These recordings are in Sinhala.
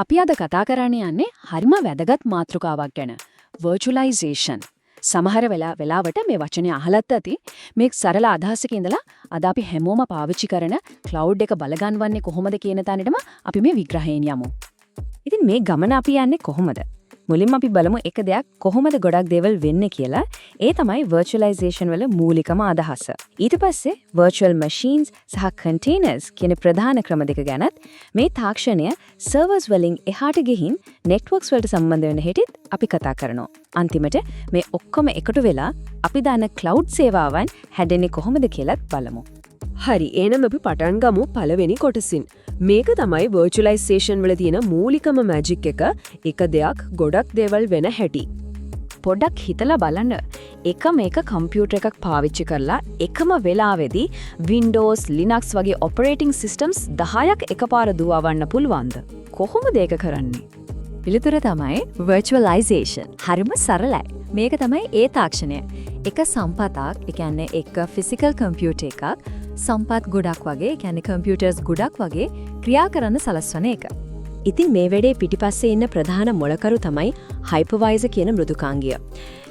අපි අද කතා කරන්න යන්නේ හරිම වැදගත් මාතෘකාවක් ගැන. වර්චුවලයිසේෂන්. සමහර වෙලාවට මේ වචනේ අහලත් ඇති. මේ සරල අදහසක ඉඳලා අද අපි හැමෝම පාවිච්චි කරන ක්ලවුඩ් එක බලගන්වන්නේ කොහොමද කියන තැනටම අපි මේ විග්‍රහයෙන් යමු. ඉතින් මේ ගමන අපි යන්නේ කොහොමද? මුලින්ම අපි බලමු එක දෙයක් කොහොමද ගොඩක් දේවල් වෙන්නේ කියලා. ඒ තමයි වර්චුවලයිසේෂන් වල මූලිකම අදහස. ඊට පස්සේ වර්චුවල් මැෂින්ස් සහ කන්ටේනර්ස් කියන ප්‍රධාන ක්‍රම දෙක ගැනත්, මේ තාක්ෂණය සර්වර්ස් වලින් එහාට ගිහින් නෙට්වර්ක්ස් වලට සම්බන්ධ වෙන හැටිත් අපි කතා කරනවා. අන්තිමට මේ ඔක්කොම එකතු වෙලා අපි දාන ක්ලවුඩ් සේවාවන් හැදෙන්නේ කොහොමද කියලාත් බලමු. හරි, එහෙනම් අපි පටන් ගමු පළවෙනි කොටසින්. මේක තමයි වර්චුවලයිසේෂන් වල තියෙන මූලිකම මැජික් එක, එක දෙයක් ගොඩක් දේවල් වෙන හැටි. පොඩ්ඩක් හිතලා බලන්න. එකම එක කම්පියුටර් එකක් පාවිච්චි කරලා එකම වෙලාවෙදී Windows, Linux වගේ ඔපරේටිං සිස්ටම්ස් 10ක් එකපාර දුවවන්න පුළුවන්ද? කොහොමද ඒක කරන්නේ? පිළිතුර තමයි virtualization. හරිම සරලයි. මේක තමයි ඒ තාක්ෂණය. එක සම්පතක්, ඒ කියන්නේ එක ෆිසිකල් කම්පියුටර් එකක් සම්පත් ගොඩක් වගේ, ඒ කියන්නේ කම්පියුටර්ස් ගොඩක් වගේ ක්‍රියා කරන්න සලස්වන එක. ඉතින් මේ වැඩේ පිටිපස්සේ ඉන්න ප්‍රධාන මොලකරු තමයි හයිපර්වයිසර් කියන මෘදුකාංගය.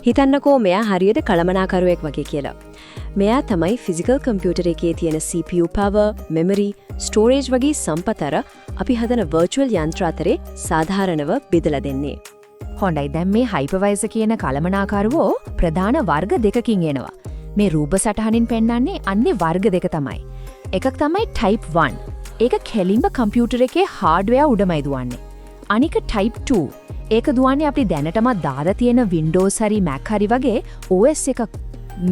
හිතන්නකෝ මෙයා හරියට කළමනාකරුවෙක් වගේ කියලා. මෙයා තමයි ෆිසිකල් කම්පියුටර් එකේ තියෙන CPU power, memory, storage වගේ සම්පත් අර අපි හදන වර්චුවල් යන්ත්‍ර අතරේ සාධාරණව බෙදලා දෙන්නේ. හොඳයි, දැන් මේ හයිපර්වයිසර් කියන කළමනාකරුවෝ ප්‍රධාන වර්ග දෙකකින් එනවා. මේ රූප සටහනින් පෙන්වන්නේ අන්නේ වර්ග දෙක තමයි. එකක් තමයි type 1. ඒක කෙලින්ම කම්පියුටර් එකේ හાર્ඩ්වෙයාර් උඩමයි දුවන්නේ. අනික type 2. ඒක දුවන්නේ අපි දැනටමත් දාලා තියෙන Windows හරි Mac හරි වගේ OS එකක්.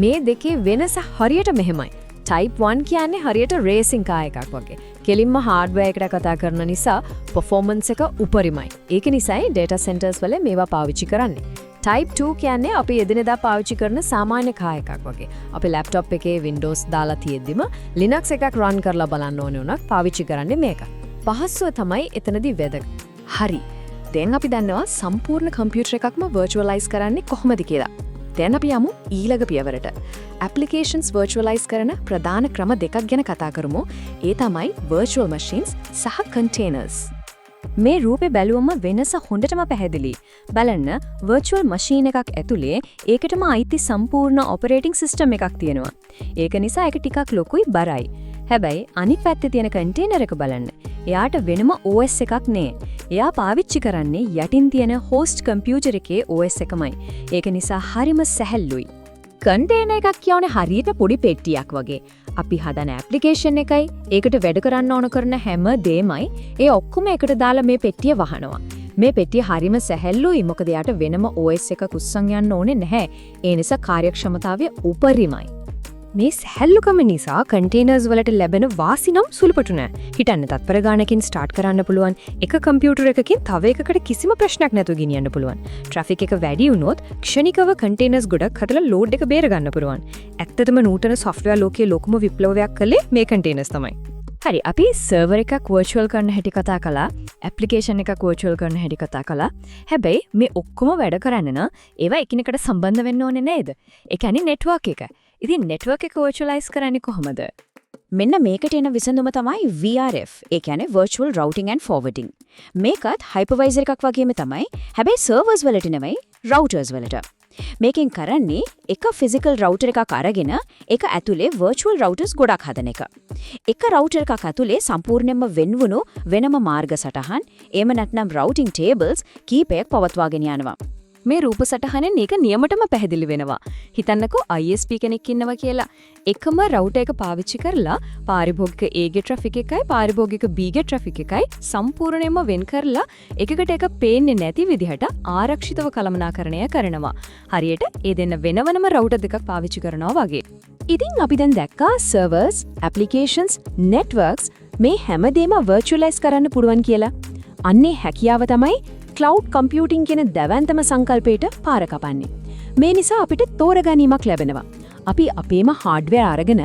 මේ දෙකේ වෙනස හරියට මෙහෙමයි. Type 1 කියන්නේ හරියට රේසිං කාර් එකක් වගේ. කෙලින්ම හાર્ඩ්වෙයාර් එකට කතා කරන නිසා පර්ෆෝමන්ස් එක උපරිමයි. ඒක නිසායි ඩේටා සෙන්ටර්ස් වල මේවා පාවිච්චි කරන්නේ. Type 2 කියන්නේ අපි එදිනෙදා පාවිච්චි කරන සාමාන්‍ය කාර් එකක් වගේ. අපි ලැප්ටොප් එකේ Windows දාලා තියෙද්දිම Linux එකක් රන් කරලා බලන්න ඕනේ වුණත් පාවිච්චි කරන්නේ මේක. පහසුව තමයි එතනදී වැදගත්. හරි. දැන් අපි දන්නවා සම්පූර්ණ කම්පියුටර් එකක්ම වර්චුවලයිස් කරන්නේ කොහොමද කියලා. දැන් අපි යමු ඊළඟ පියවරට. ඇප්ලිකේෂන්ස් වර්චුවලයිස් කරන ප්‍රධාන ක්‍රම දෙකක් ගැන කතා කරමු. ඒ තමයි වර්චුවල් මැෂින්ස් සහ කන්ටේනර්ස්. මේ රූපේ බැලුවම වෙනස හොඳටම පැහැදිලි. බලන්න, වර්චුවල් මැෂින් එකක් ඇතුලේ ඒකටම අයිති සම්පූර්ණ ඔපරේටිං සිස්ටම් එකක් තියෙනවා. ඒක නිසා ඒක ටිකක් ලොකුයි, බරයි. හැබැයි අනිත් පැත්තේ තියෙන කන්ටේනර් එක බලන්න. එයාට වෙනම OS එකක් නෑ. එයා පාවිච්චි කරන්නේ යටින් තියෙන හෝස්ට් කම්පියුටර් එකේ OS එකමයි. ඒක නිසා හරිම සැහැල්ලුයි. කන්ටේනර් එකක් කියන්නේ හරියට පොඩි පෙට්ටියක් වගේ. අපි හදන ඇප්ලිකේෂන් එකයි ඒකට වැඩ කරන්න ඕන කරන හැම දෙයමයි ඒ ඔක්කොම එකට දාලා මේ පෙට්ටිය වහනවා. මේ පෙට්ටිය හරිම සැහැල්ලුයි, මොකද එයාට වෙනම OS එකක් උස්සන් යන්න ඕනේ නැහැ. ඒ නිසා කාර්යක්ෂමතාවය උපරිමයි. මේ සැහැල්ලුකම නිසා කන්ටේනර්ස් වලට ලැබෙන වාසි නම් සුළුපටු නෑ. හිතන්න, තත්පර ගානකින් ස්ටාර්ට් කරන්න පුළුවන්. එක කම්පියුටර් එකකින් තව එකකට කිසිම ප්‍රශ්නයක් නැතුව ගෙනියන්න පුළුවන්. ට්‍රැෆික් එක වැඩි වුණොත් ක්ෂණිකව කන්ටේනර්ස් ගොඩක් හදලා ලෝඩ් එක බේර ගන්න පුළුවන්. ඇත්තටම නූතන සොෆ්ට්වෙයාර් ලෝකයේ ලොකුම විප්ලවයක් කළේ මේ කන්ටේනර්ස් තමයි. හරි, අපි සර්වර් එකක් වර්චුවල් කරන හැටි කතා කළා, ඇප්ලිකේෂන් එකක් වර්චුවල් කරන හැටි කතා කළා. හැබැයි මේ ඔක්කොම වැඩ කරන්න නම් ඒවා එකිනෙකට සම්බන්ධ වෙන්න ඕනේ නේද? ඒ කියන්නේ නෙට්වර්ක් එක. ඉතින් නෙට්වර්ක් එක වර්චුවලයිස් කරන්නේ කොහොමද? මෙන්න මේකට එන විසඳුම තමයි VRF. ඒ කියන්නේ Virtual Routing and Forwarding. මේකත් හයිපර්වයිසර් එකක් වගේම තමයි. හැබැයි සර්වර්ස් වලට නෙමෙයි, රවුටර්ස් වලට. මේකෙන් කරන්නේ එක ෆිසිකල් රවුටර් එකක් අරගෙන ඒක ඇතුලේ වර්චුවල් රවුටර්ස් ගොඩක් හදන එක. එක රවුටර් එකක් ඇතුලේ සම්පූර්ණයෙන්ම වෙන්වුණු වෙනම මාර්ග සටහන්, එහෙම නැත්නම් රවුටිං ටේබල්ස් කීපයක් පවත්වාගෙන යනවා. මේ රූප සටහනෙන් ඒක නියමටම පැහැදිලි වෙනවා. හිතන්නකෝ ISP කෙනෙක් ඉන්නවා කියලා. එකම රවුටර් එක පාවිච්චි කරලා පාරිභෝගික A ගේ ට්‍රැෆික් එකයි පාරිභෝගික B ගේ ට්‍රැෆික් එකයි සම්පූර්ණයෙන්ම වෙන් කරලා එකකට එක පේන්නේ නැති විදිහට ආරක්ෂිතව කළමනාකරණය කරනවා. හරියට ඒ දෙන්න වෙන වෙනම රවුටර් දෙකක් පාවිච්චි කරනවා වගේ. ඉතින් අපි දැන් දැක්කා සර්වර්ස්, ඇප්ලිකේෂන්ස්, නෙට්වර්ක්ස් මේ හැමදේම වර්චුවලයිස් කරන්න පුළුවන් කියලා. අන්නේ හැකියාව තමයි ක්ලවුඩ් කම්පියුටිං කියන දැවැන්තම සංකල්පයට පාර කපන්නේ. මේ නිසා අපිට තෝරගැනීමක් ලැබෙනවා. අපි අපේම හાર્ඩ්වෙයාර් අරගෙන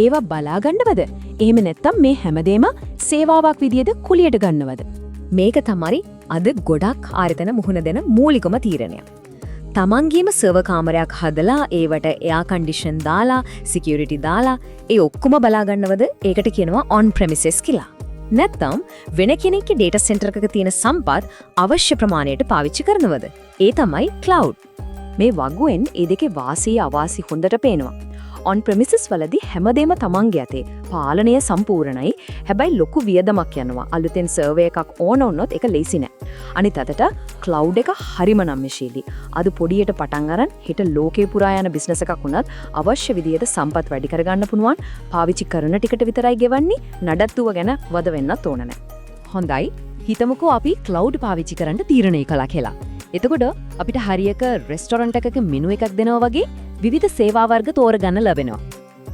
ඒවා බලා ගන්නවද? එහෙම නැත්නම් මේ හැමදේම සේවාවක් විදියට කුලියට ගන්නවද? මේක තමයි අද ගොඩක් ආයතන මුහුණ දෙන මූලිකම තීරණය. තමන්ගේම සර්වර් කාමරයක් හදලා, ඒවට එයා කන්ඩිෂන් දාලා, සිකියුරිටි දාලා, ඒ ඔක්කොම බලා ගන්නවද? ඒකට කියනවා ඔන් ප්‍රෙමිසස් කියලා. නැත්නම් වෙන කෙනෙක්ගේ ඩේටා සෙන්ටර් එකක තියෙන සම්පත් අවශ්‍ය ප්‍රමාණයට පාවිච්චි කරනවද? ඒ තමයි ක්ලවුඩ්. මේ වගුවෙන් ඒ දෙකේ වාසි අවාසි හොඳට පේනවා. ඔන් ප්‍රෙමිසස් වලදී හැමදේම තමන්ගේ අතේ. පාලනය සම්පූර්ණයි. හැබැයි ලොකු වියදමක් යනවා. අලුතෙන් සර්වර් එකක් ඕන වුණොත් ඒක ලේසි නෑ. අනිත් අතට ක්ලවුඩ් එක හරිම නම්‍යශීලී. අද පොඩියට පටන් අරන් හෙට ලෝකේ පුරා යන බිස්නස් එකක් වුණත් අවශ්‍ය විදියට සම්පත් වැඩි කරගන්න පුළුවන්. පාවිච්චි කරන ටිකට විතරයි ගෙවන්නේ. නඩත්තුව ගැන වද වෙන්නත් ඕන නෑ. හොඳයි. හිතමුකෝ අපි ක්ලවුඩ් පාවිච්චි කරන්න තීරණය කළා කියලා. එතකොට අපිට හරියක රෙස්ටොරන්ට් එකක මෙනු එකක් දෙනවා වගේ විවිධ සේවා වර්ග තෝරගන්න ලැබෙනවා.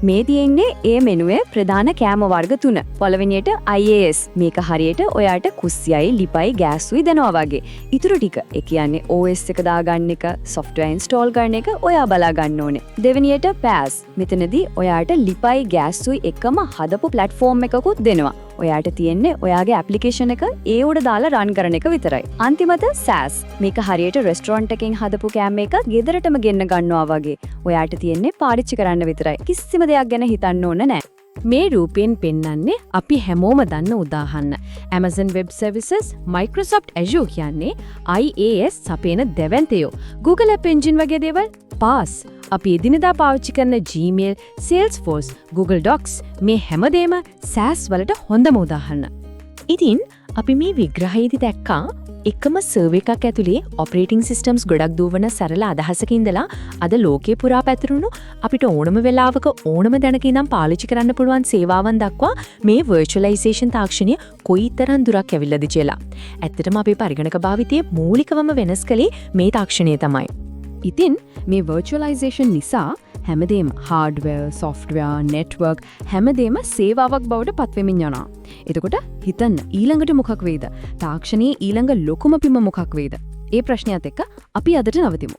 මේ තියෙන්නේ ඒ මෙනුවේ ප්‍රධාන කෑම වර්ග තුන. පළවෙනියට IaaS. මේක හරියට ඔයාට කුස්සියයි, ලිපයි, ගෑසුයි දෙනවා වගේ. ඉතුරු ටික, ඒ කියන්නේ OS එක දාගන්න එක, software install කරන එක ඔයා බලා ගන්න ඕනේ. දෙවෙනියට PaaS. මෙතනදී ඔයාට ලිපයි, ගෑසුයි එකම හදපු ප්ලැට්ෆෝම් එකකුත් දෙනවා. ඔයාට තියෙන්නේ ඔයාගේ ඇප්ලිකේෂන් එක ඒ උඩ දාලා රන් කරන එක විතරයි. අන්තිමට SaaS. මේක හරියට රෙස්ටොරන්ට් එකෙන් හදපු කෑම එක ගෙදරටම ගෙන්න ගන්නවා වගේ. ඔයාට තියෙන්නේ පාවිච්චි කරන්න විතරයි. කිසිම දෙයක් ගැන හිතන්න ඕන නෑ. මේ රූපයෙන් පෙන්වන්නේ අපි හැමෝම දන්න උදාහරණ. Amazon Web Services, Microsoft Azure කියන්නේ IaaS සපයන දැවැන්තයෝ. Google App Engine වගේ දේවල් PaaS. අපි එදිනෙදා පාවිච්චි කරන Gmail, Salesforce, Google Docs මේ හැමදේම SaaS වලට හොඳම උදාහරණ. ඉතින් අපි මේ විග්‍රහයේදී දැක්කා එකම සර්වර් එකක් ඇතුලේ ඔපරේටිං සිස්ටම්ස් ගොඩක් දුවන සරල අදහසක ඉඳලා අද ලෝකේ පුරා පැතිරුණු අපිට ඕනම වෙලාවක ඕනම තැනක ඉඳන් පාවිච්චි කරන්න පුළුවන් සේවාවන් දක්වා මේ වර්චුවලයිසේෂන් තාක්ෂණය කොයිතරම් දුරක් ඇවිල්ලාද කියලා. ඇත්තටම අපේ පරිගණක භාවිතයේ මූලිකවම වෙනස් කළේ මේ තාක්ෂණය තමයි. ඉතින් මේ වර්චුවලයිසේෂන් නිසා හැමදේම හાર્ඩ්වෙයාර්, සොෆ්ට්වෙයාර්, නෙට්වර්ක් හැමදේම සේවාවක් බවට පත්වෙමින් යනවා. එතකොට හිතන්න ඊළඟට මොකක් වෙයිද? තාක්ෂණයේ ඊළඟ ලොකුම පිම මොකක් වෙයිද? ඒ ප්‍රශ්නයත් එක්ක අපි අදට නවතිමු.